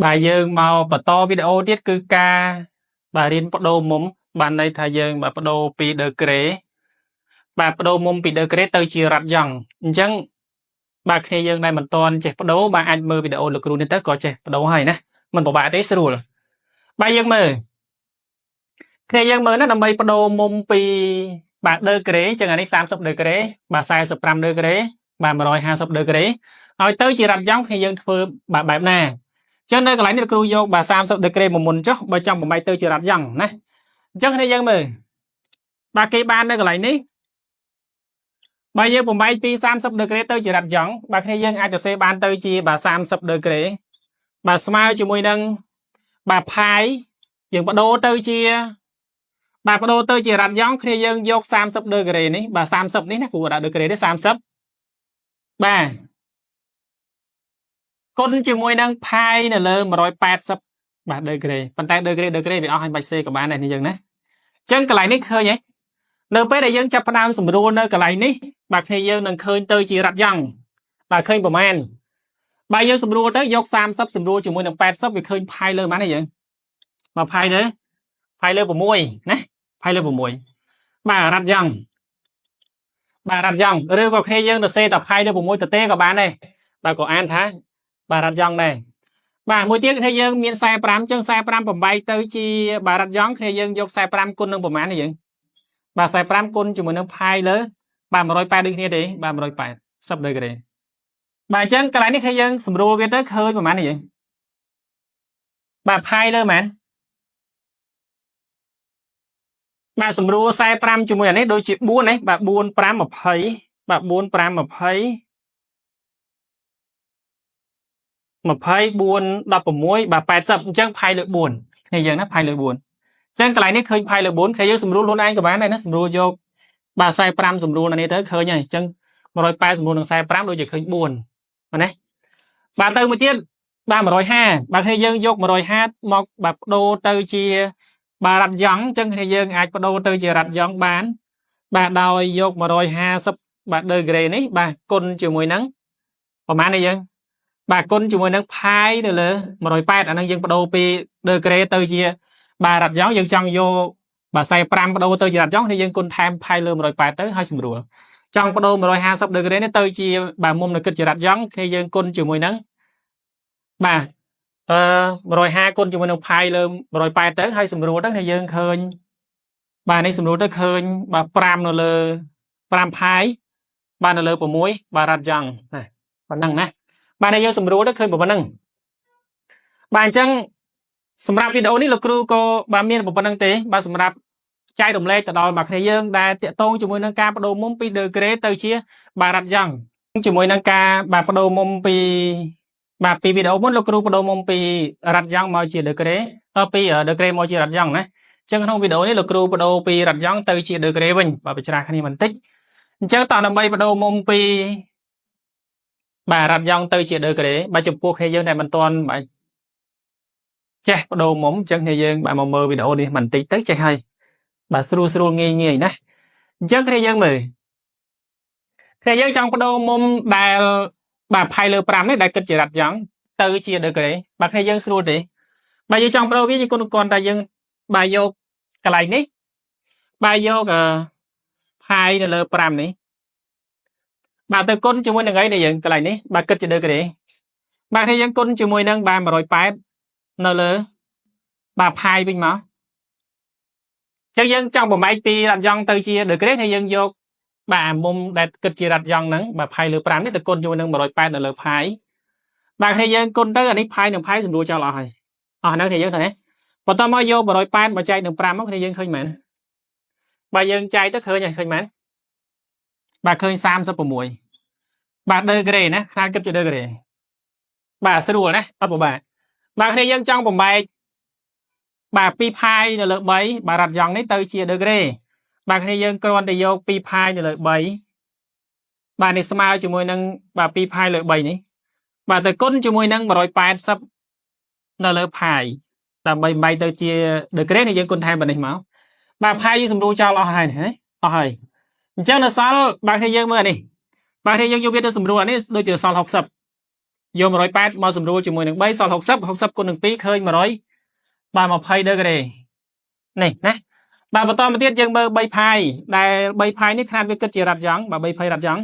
បាទយើងមកបន្តវីដេអូទៀតគឺការបាទរៀនបដូរមុំ បានន័យថាយើងបាទបដូរពីដឺក្រេបាទបដូរមុំពីដឺក្រេទៅជារ៉ាត់យ៉ង់អញ្ចឹងបាទគ្នាយើងដែលមិនទាន់ចេះបដូរបាទអាចមើលវីដេអូលោកគ្រូនេះទៅក៏ចេះបដូរហើយណាមិនពិបាកទេស្រួលបាទយើងមើលគ្នាយើងមើលណាដើម្បីបដូរមុំពីបាទដឺក្រេចឹងអានេះ30ដឺក្រេបាទ45ដឺក្រេបាទ150ដឺក្រេឲ្យទៅជារ៉ាត់យ៉ង់គ្នាយើងធ្វើបាទបែបណាចឹងនៅកន្លែងនេះលោកគ្រូយកបាទ30ដឺក្រេមួយមុនចុះបើចង់បំបែកទៅជារ៉ាត់យ៉ង់ណាអញ្ចឹងគ្នាយើងមើលបាទគេបាននៅកន្លែងនេះបើយើងបំបែកពី30ដឺក្រេទៅជារ៉ាត់យ៉ង់បាទគ្នាយើងអាចទៅសេបានទៅជាបាទ30ដឺក្រេបាទស្មើជាមួយនឹងបាទផាយយើងបដូរទៅជាបាទបដូរទៅជារ៉ាត់យ៉ង់គ្នាយើងយក30ដឺក្រេនេះបាទ30នេះណាគ្រូដាក់ដឺក្រេទេ30បាទគុណជាមួយនឹងផាយនៅលើ180បាទដឺក្រេប៉ុន្តែដឺក្រេដឺក្រេវាអស់ឲ្យបាច់សេក៏បានដែរនេះយើងណាអញ្ចឹងកន្លែងនេះឃើញទេនៅពេលដែលយើងចាប់ផ្ដើមសម្រួលនៅកន្លែងនេះបាទគ្នាយើងនឹងឃើញទៅជារ៉ាត់យ៉ង់បាទឃើញប្រមាណបាទយើងសម្រួលទៅយក30សម្រួលជាមួយនឹង80វាឃើញផាយលើប៉ុន្មានទេយើងបាទផាយលើផាយលើ6ណាផាយលើ6បាទរ៉ាត់យ៉ង់បាទរ៉ាត់យ៉ង់ឬក៏គ្នាយើងទៅសេតែផាយលើ6ទៅទេក៏បានដែរបាទក៏អានថាបាទរ៉ាត់យ៉ង់ដែរបាទមួយទៀតគ្នាយើងមាន45ចឹង45បំបែកទៅជាបាទរ៉ាត់យ៉ង់គ្នាយើងយក45គុណនឹងប្រមាណនេះយើងបាទ45គុណជាមួយនឹងផាយលើបាទ180ដូចគ្នាទេបាទ180ដឺក្រេបាទអញ្ចឹងកន្លែងនេះគ្នាយើងសម្រួលវាទៅឃើញប្រមាណនេះយើងបាទផាយលើមែនបាទសម្រួល45ជាមួយអានេះដូចជា4នេះបាទ4 5 20បាទ4 5 20 24 16បាទ80អញ្ចឹងផាយលើ4គ្នាយើងណាផាយលើ4អញ្ចឹងកន្លែងនេះឃើញផាយលើ4គ្នាយើងសម្រួលខ្លួនឯងក៏បានដែរណាសម្រួលយកបាទ45សម្រួលអានេះទៅឃើញហើយអញ្ចឹង180សម្រួលនឹង45ដូចជាឃើញ4ណាបាទទៅមួយទៀតបាទ150បាទគ្នាយើងយក150មកបាទបដូរទៅជាបាទរ៉ាត់យ៉ង់អញ្ចឹងគ្នាយើងអាចបដូរទៅជារ៉ាត់យ៉ង់បានបាទដោយយក150បាទដឺក្រេនេះបាទគុណជាមួយនឹងប្រហែលនេះយើងបាទគុណជាមួយនឹងផាយនៅលើ180អានឹងយើងបដូរពីដឺក្រេទៅជាបាទរ៉ាត់យ៉ង់យើងចង់យកបាទ45បដូរទៅជារ៉ាត់យ៉ង់នេះយើងគុណថែមផាយលើ180ទៅហើយសម្រួលចង់បដូរ150ដឺក្រេនេះទៅជាបាទមុំនៅគិតជារ៉ាត់យ៉ង់គ្នាយើងគុណជាមួយនឹងបាទអឺ150គុណជាមួយនឹងផាយលើ180ទៅហើយសម្រួលទៅគ្នាយើងឃើញបាទនេះសម្រួលទៅឃើញបាទ5នៅលើ5ផាយបាទនៅលើ6បាទរ៉ាត់យ៉ង់ណាប៉ុណ្ណឹងណាបាទនេះយើងសម្រួលទៅឃើញប៉ុណ្ណឹងបាទអញ្ចឹងសម្រាប់វីដេអូនេះលោកគ្រូក៏បាទមានប៉ុណ្្នឹងទេបាទសម្រាប់ចែករំលែកទៅដល់បាទគ្នាយើងដែលតាក់ទងជាមួយនឹងការបដូរមុំពីដឺក្រេទៅជាបាទរ៉ាត់យ៉ង់ជាមួយនឹងការបាទបដូរមុំពីបាទពីវីដេអូមុនលោកគ្រូបដូរមុំពីរ៉ាត់យ៉ង់មកជាដឺក្រេពីដឺក្រេមកជារ៉ាត់យ៉ង់ណាអញ្ចឹងក្នុងវីដេអូនេះលោកគ្រូបដូរពីរ៉ាត់យ៉ង់ទៅជាដឺក្រេវិញបាទបច្រាស់គ្នាបន្តិចអញ្ចឹងតើដើម្បីបដូរមុំពីបាទរ៉ាត់យ៉ង់ទៅជាដឺក្រេបាទចំពោះគ្នាយើងដែលមិនទាន់បាទចេះបដូរមុំអញ្ចឹងគ្នាយើងបាទមកមើលវីដេអូនេះបន្តិចទៅចេះហើយបាទស្រួលស្រួលងាយងាយណាអញ្ចឹងគ្នាយើងមើលគ្នាយើងចង់បដូរមុំដែលបាទផាយលើ5នេះដែលគិតជារ៉ាត់យ៉ង់ទៅជាដឺក្រេបាទគ្នាយើងស្រួលទេបាទយើងចង់បដូរវាយើងគុណគាត់តែយើងបាទយកកន្លែងនេះបាទយកផាយនៅលើ5នេះបាទទៅគុណជាមួយនឹងអីនេះយើងកន្លែងនេះបាទគិតជាដឺក្រេបាទគ្នាយើងគុណជាមួយនឹងបាទ180នៅលើបាទផាយវិញមកចឹងយើងចង់បំបែកពីរ៉ាត់យ៉ង់ទៅជាដឺក្រេនេះយើងយកបាទមុំដែលគិតជារ៉ាត់យ៉ង់ហ្នឹងបាទផាយលើ5នេះទៅគុណជាមួយនឹង180នៅលើផាយបាទគ្នាយើងគុណទៅអានេះផាយនឹងផាយសម្រួលចោលអស់ហើយអស់ហ្នឹងគ្នាយើងថានេះបន្តមកយក180មកចែកនឹង5មកគ្នាយើងឃើញមែនបាទយើងចែកទៅឃើញហើយឃើញមែនបាទឃើញ36បាទដឺក្រេណាខ្នាតគិតជាដឺក្រេបាទស្រួលណាអត់ពិបាកបាទគ្នាយើងចង់បំបែកបាទ2ផាយនៅលើ3បាទរ៉ាត់យ៉ង់នេះទៅជាដឺក្រេបាទគ្នាយើងគ្រាន់តែយក2ផាយនៅលើ3បាទនេះស្មើជាមួយនឹងបាទ2ផាយលើ3នេះបាទទៅគុណជាមួយនឹង180នៅលើផាយដើម្បីបែកទៅជាដឺក្រេនេះយើងគុណថែមប៉ុណ្នេះមកបាទផាយយើងសម្រួលចោលអស់ហើយណាអស់ហើយអញ្ចឹងនៅសល់បាទគ្នាយើងមើលអានេះបាទគ្នាយើងយកវាទៅសម្រួលអានេះដូចជាសល់60 យក180មកសម្រួលជាមួយនឹង3សល់60 60គុណនឹង2ឃើញ100បាទ20ដឺក្រេនេះណាបាទបន្តមកទៀតយើងមើល3ផាយដែល3ផាយនេះខ្នាតវាគិតជារ៉ាត់យ៉ង់បាទ3ផាយរ៉ាត់យ៉ង់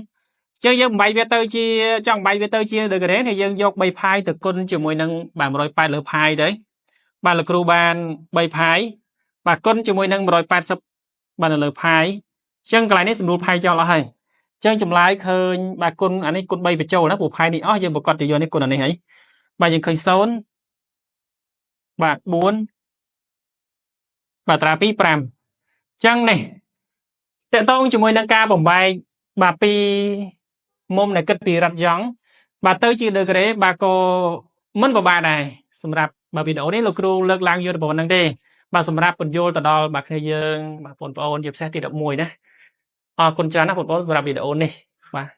អញ្ចឹងយើងបំបែកវាទៅជាចង់បំបែកវាទៅជាដឺក្រេហើយយើងយក3ផាយទៅគុណជាមួយនឹងបាទ180លើផាយទៅបាទលោកគ្រូបាន3ផាយបាទគុណជាមួយនឹង180បាទនៅលើផាយអញ្ចឹងកន្លែងនេះសម្រួលផាយចោលអស់ហើយអញ្ចឹងចម្លើយឃើញបាទគុណអានេះគុណ3បញ្ចូលណាព្រោះផាយនេះអស់យើងប្រកាសទៅយកនេះគុណអានេះហើយបាទយើងឃើញ0បាទ4បាទត្រា2 5អញ្ចឹងនេះតកតងជាមួយនឹងការបំបែកបាទពីមុំដែលគិតពីរ៉ាត់យ៉ង់បាទទៅជាដឺក្រេបាទក៏មិនពិបាកដែរសម្រាប់បាទវីដេអូនេះលោកគ្រូលើកឡើងយកទៅប៉ុណ្្នឹងទេបាទសម្រាប់បញ្យល់ទៅដល់បាទគ្នាយើងបាទបងប្អូនជាពិសេសទី11ណាអរគុណច្រើនណាស់បងប្អូនសម្រាប់វីដេអូនេះបាទ។